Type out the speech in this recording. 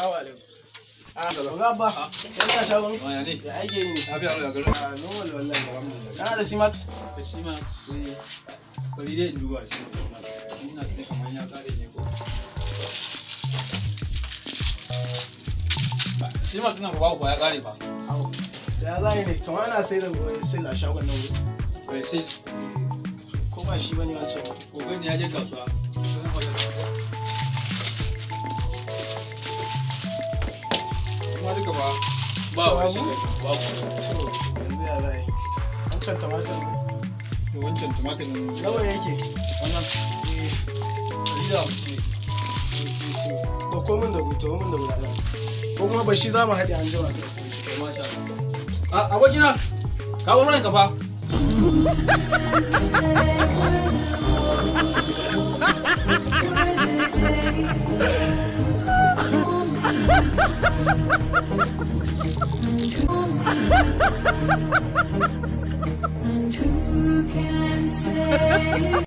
Assalamu alaikum. Ah, Oga Abba, yana shagon? Ya ne? Ya ake yi ne? Lafiya lau, ya garin? Ah, normal wallahi. Kana da C-Max? Da shi ma, Eh. bari dai in duba shi. Ina tunanin kamar ya kare ne ko? Shi ma tunan babu ba ya kare ba. Au. Da ya za yi ne? Kamar ana sai da sil a shagon nan wuri. Bai sai, Ko ba shi bane wancan? Ogan ya je kasuwa. Sunan wajen kasuwa. Kuma duka ba. Ba wai shi ne. Babu. To, yanzu ya za yi? Wancan tumatir ne. To, wancan tumatirin. Nawa yake? Wannan Eh, 150 ne. Dauko min da guto, min da guda ɗaya. Ko kuma ba shi za mu haɗe an jima. To, masha Allah. Ah, abokina, ka bar ranka fa. And who can say?